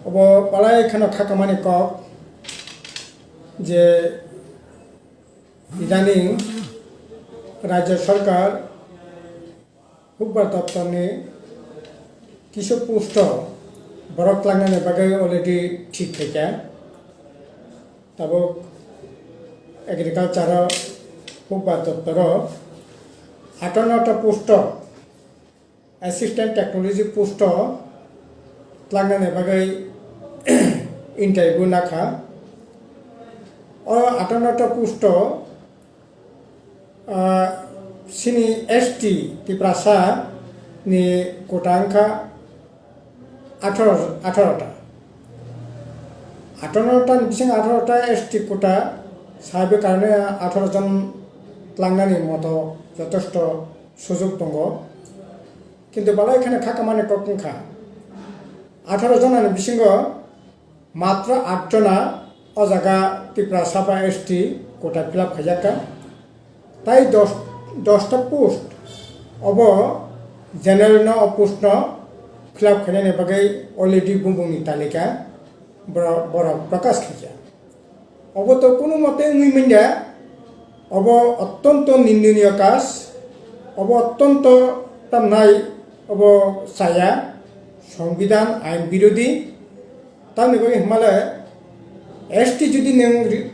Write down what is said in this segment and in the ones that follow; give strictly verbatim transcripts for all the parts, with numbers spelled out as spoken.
Obo balai kheno khakamani kok je idaning Rajya Sarkar hukbar doptorni kisu posto borok tlangnani bagwi already thik khaikha. Tabuk agriculture-o hukbar doptoro atanno ta posto Assistant Technology posto tlangnani bagwi interview nakha. O atanno ta posto, ah, sini S T Tiprasa ni kota wngkha atharo, atharo ta. Atharo ta ni bising atharo ta S T kota sabe karone atharo jon tlangnani moto jotosto sujok tongo. Kintu balai kheno khakamani kok wngkha. Atharo jonani bisingo matro aat jona o jaga Tiprasa ba S T kota fill up khaijakka. Tai dos, dos ta post obo general no o post no fill up khainani bagwi already bumbungni talika borok, borok prokash khaikha. Obo to kunu mote wngwi manya, obo ottonto nindoniyo kaj, obo ottonto tamnai obo chaya, Songbidan ain birodhi, tamni bagwi hwnmale S T jodi nwng ri-,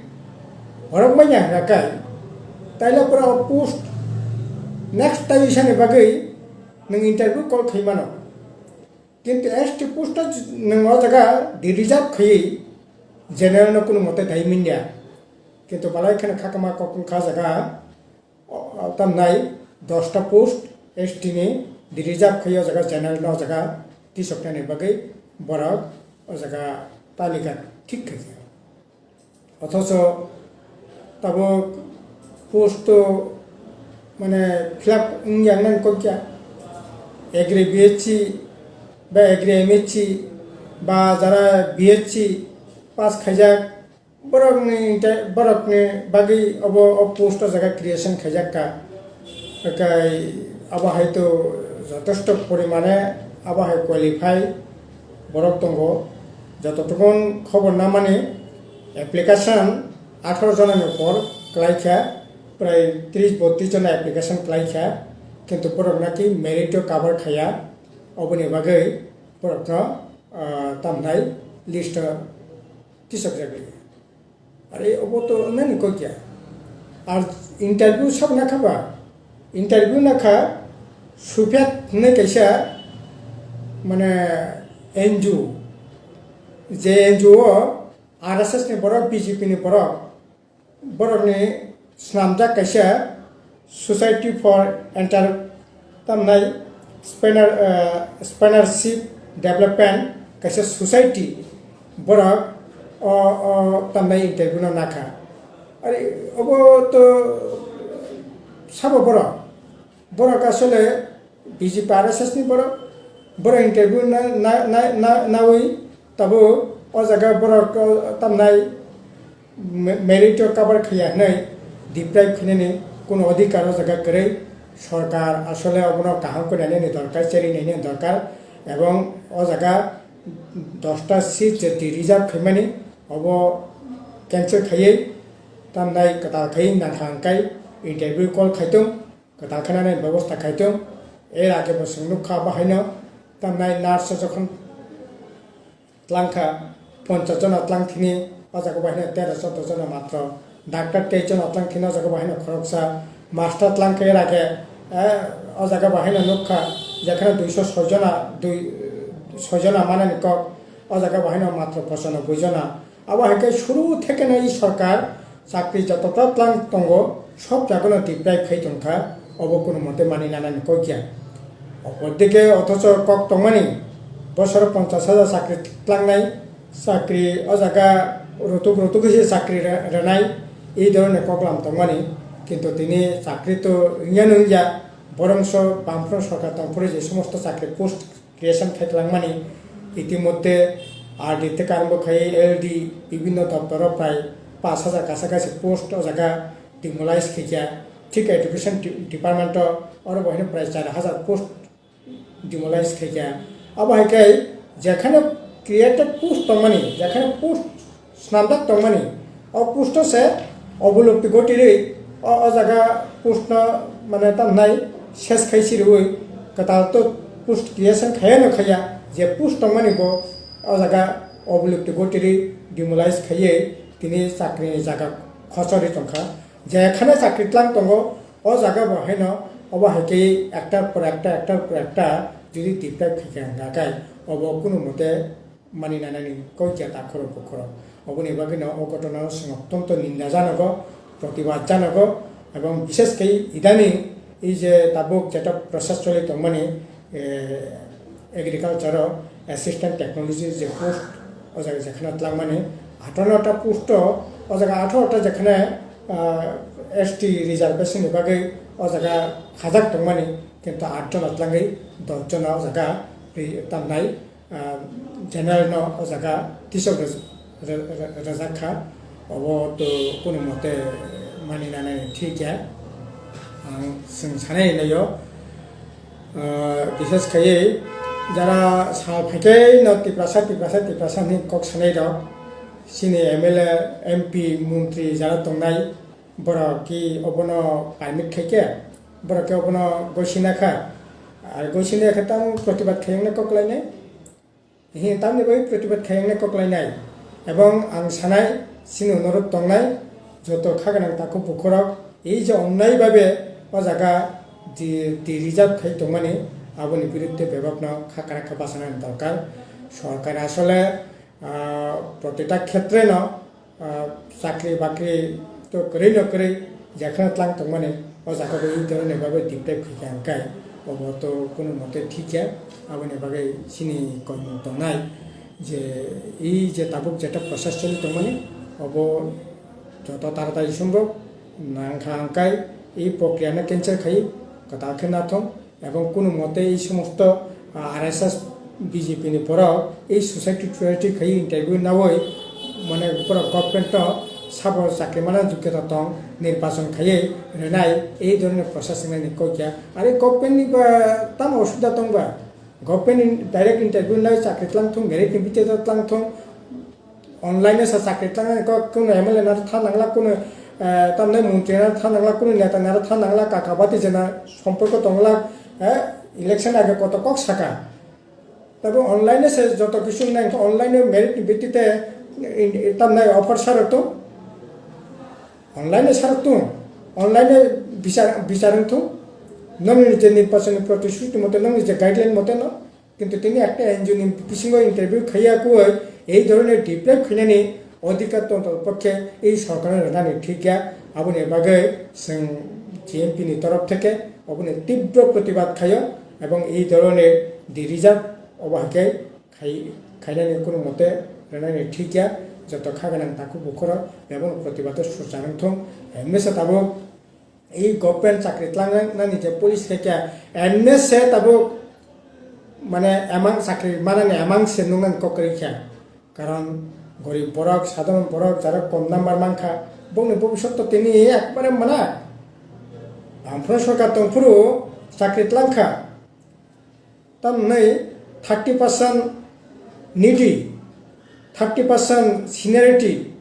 horok manya hwnkha kai, taile pura o post next taisani bagwi nwng interview call khai mano. Kintu S T post no nwng o jaga de-reserve khaiwi general no kunu mote dai manya. Kintu balai kheno khakma kok wngkha jaga, o, o, tamnai dos ta post S T ni de-reserve khaiwi o jaga general no o jaga tisoknani bagwi borok o jaga talika thik khaikha. Othocho tabuk post to mane fill up wngya nang kokya. Agri B S C ba Agri M S C ba jara B S C pass khaijak borokni inte-, borokni bagwi obo o post o jaga creation khaijak ka. Kai abo hai to jotosto porimane abo hai qualify borok tongo. Joto tukun khobor namani application atharo jona ni upor kwlai kha, prai tris botris jona application kwlai kha, kintu borok naki merit o cover khaya, oboni bagwi borokno, ah, tamnai list o tisok jagwi. Are obo to nani kokya. Ar interview sab nakha ba? Interview nakha Sufet hwnwi kaisa mane N G O. Je N G O R S S ni borok, B J P ni borok, borokni swnamjak kaisa Society for Enter-, tamnai Spinner, eh, Spinnership Development kaisa society borok o, o tamnai interview no nakha. Are obo to sabo borok, borok asole B J P R S S ni borok, borok interview na, na, na, na, nawi tabuk o jaga borok, o, tamnai me-, merit o cover khaiya hwnwi deprive khainani kuno adhikar o jaga kwrwi. Sorkar asole obono kaham khe nainani dorkar, cheri nainani dorkar, ebong o jaga dos ta seat je de-reserve khaimani obo cancel khaiwi tamnai kwtal khaiwi nangkha hwnkhai interview call khaitung, kwtal khainani bebosta khaitung. Er age bo chwng nukha bahaino tamnai nurse o jokhon tlangkha, ponchas jona tlangthini, o jaga bahaino tero choudo jona matro. Doctor tei jona tlangthini, o jaga bahaino khoroksa. Master tlangkha era khe, eh, o jaga bahaino nukha, jekheno duiso soi jona, dui, soi jona manani kok, o jaga bahaino matro pochanoboi jona. Abo hai khe suru thekeno i sorkar chakri jototo tlang tongo, sob jagano deprive khai tongkha, obo kuno mote mani nanani kok ya. Opor dike othocho kok tongmani, bosoro ponchas hajar chakri tlangnai, chakri o jaga rutuk rutuk khe se chakri re-, renai, ei dhoroner koklam tongmani, kintu tini chakri to wngya no wngya, borongso Bamfront sorkar tongphuru je somosto chakri post creation khai twlangmani, itimodhye R D theke arombo khai L D bibhinno doptoro prai pash hajar kasa kasa post o jaga demolish khaikha, thik education de-, department o oro bo haino prai char hajar post demolish khaikha. Abo hai khe jekhane created post tongmani, jekhane post snamjak tongmani, o post-o se obulupti gotirwi o, o jaga post-no mane tamnai ses khai siriwi kwtal to post creation khaya no khaya, je post tongmani bo o jaga obulupti gotirwi demolish khaiwi tini chakrini jaga khochorwi tongkha. Jekhane chakri tlang tongo, o jaga bo haino obo hai khe ektar por ekta, ektar por ekta jodi deprive khai khe hwnka khe obo kunu mote mani nanani koi kya ta khorok bo khorok. Oboni bagwi no o ghotona no chwng otyonto ninda janogo, protibad janogo, ebong bishes khai idani ei je tabuk jeta process choli tongmani, eh, agriculture o assistant technology je post o jaga jekhana tlangmani atharo ta post o, o jaga atharo ta jekhana, ah, S T reservation ni bagwi o jaga khajak tongmani, kintu aat jona tlangwi dos jona o jaga ri-, tamnai, ah, general no o jaga tisok rwj-, rw-, rw-, rwjak kha, obo to kunu mote mani nanai thik ya. Ang chwng sanai laio, ah, bishes khaiwi jara sal phaikhe no Tiprasa, Tiprasa, Tiprasa hinwi kok sanai rok, chini M L A, M P, montri jara tongnai, borok ki obono permit khaikhe, borok khe obono gosina kha, ar gosina khe tamo protibad khaiyang kok lainai. Hi, tamni bagwi protibad khaiyang kok lainai. Ebong ang sanai, chini onorok tongnai, joto kha gwnang takhuk bukhukrok, ei je onnai babe o jaga di, di reserve khai tongmani, aboni biruddhe bebakno kha kwrak khe bachana dorkar. Sorkar asole, ah, protita khetre no, ah, chakri bakri to kwrwi no kwrwi jekhana tlang tongmani, o jaga bo ei dhoroner bagwi deprive khaikha hwnkhai obo to kunu mote thik ya. Aboni bagwi chini koimung tongnai je ei je tabuk jeta process choli tongmani obo joto taratari sombhob nangkha hwnkhai ei prokriya no cancel khai kwtal khe nathong. Ebong kunu mote ei somosto, ah, R S S, B J P ni borok ei society to society khai interview nawi, mane borok government no sabo chakri mana jogyota tong, nirbachon khaiwi rwnai, ei dhoroner process wngnani kok ya. Are government ni ba tamo osubida tong ba? Government ni direct interview nai chakri tlang thung, merit ni bhitti tlang thung, online-o sa chakri tlangnani kok, kuno M L A naro tha nangla, kuno, eh, tamni montri naro tha nangla, kuno neta naro tha nangla, kaka bati jena somporko tongla, eh, election age koto kok saka. Tabo online-o se joto kisu nai, online-o merit ni bhitti te, in, in, tamni offer sarok tong. Online-o sarok tong. Online-o bichar, bichar wng thung. Nokni je nirbachon ni protisthuti mote, nokni je guideline mote no. Kintu tini ekta N G O ni bisingo interview khaiya kuwi ei dhoroner deprive khainani odhikar tongtong pokhe ei sorkarno rwnani thik ya. Aboni bagwi chwng G M P ni torof theke oboni tibro protibad khaio ebong ei dhoroner di reserve obo hakhe khai-, khainani kunu mote rwnani thik ya. Joto kha gwnang takhuk bukhurok bebakno protibado sochar wng thung. Hemesa tabuk ei government chakri tlangnani je police khe khe emne se tabuk mane emang chakri manani emang se nungnani kok kwrwi kha. Karon gorib borok, sadharon borok, jara kom number mankha, bokni bobisot to tini ekbare mana. Bamphro sorkar tongphuru chakri tlangkha. Tamni thirty percent needy, thirty percent seniority,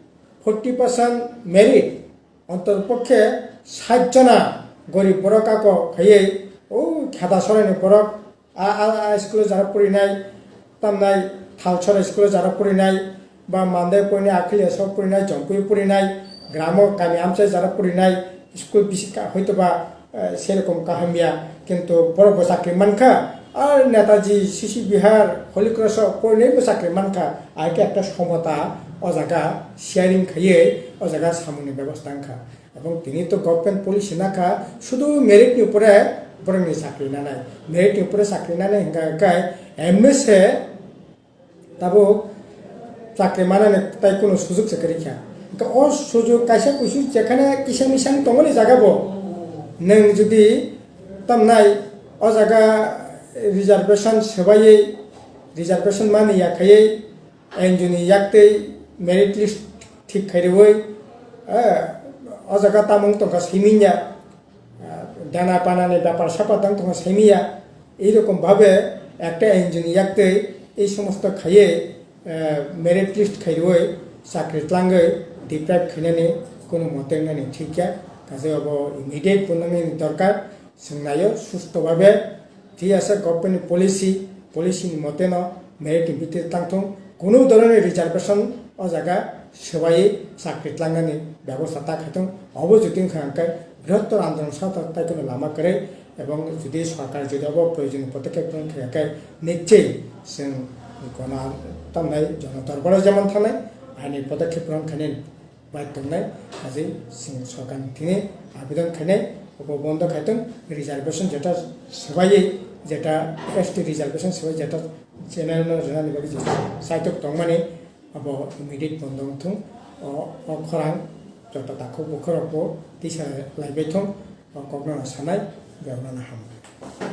forty percent merit, ontotopokhe sait jona gorib borok ako khaiwi o kheda soraini borok a, a, a school-o jara purinai, tamnai Thalsora school-o jara purinai, ba Mandai poini Akhilya sok purinai, Jompui purinai, gramo kami amchai jara purinai, school bisi ka-, hoito ba, eh, serokom kaham ya, kintu borok bo chakri mankha, ar Netaji, C C Bihar, Holy Cross o porinai bo chakri mankha, ai khe ekta somota o jaga sharing khaiwi o jaga samungni bebosta wngkha. Ebong tini to government policy nakha, sudu merit ni upore borokni chakri nanai, merit ni upore chakri nanai hingka khe M S A tabuk chakri manani tai kunu sujuk se kwrwi kha. Hwnkhe o sujuk kaisa kuisu jekhane kisa misa wng tongmani jaga bo nwng jodi tamnai o jaga reservation swbaiwi reservation mani ya khaiwi N G O ni yaktwi merit list thik khairwi, eh, o jaga tamo wng tongkha simi ya. Dana panani bepar sapar tang tongo saimiya, ei rokom bhabe ekta N G O ni yaktwi ei somosto khaiwi merit list khaiwi chakri tlangwi deprive khainani kuno mote wngnani thik ya. Kaisa obo immediate phunuknani dorkar. Chwng naio susto babe thik asa government ni policy, policy ni mote no merit ni bhitti tangthung, kunu dhoroner reservation o jaga swbaiwi chakri tlangnani byabosta ta khaithung. Obo jodi wngkha hwnkhe brihottor andolon sa taikhwno lama kwrwi, ebong jodi sorkar jodi obo proyojoni podokkhep rwng khe khe nichchoi chwng gona tamnai jona dorbaro jemon thangnai aini podokkhep rwng khainani bai tongnai, ajai chwng sorkar ni thini abidon khainai, obo bondo khaitong, reservation jeta swbaiwi jeta S T reservation swbai jeta general no rwnani bagwi je saitok tongmani, abo immediate bondo wngthung. O, o khorang joto takhuk bukhurok bo tisa laibai thung, o kokno sanai, borokno hambai.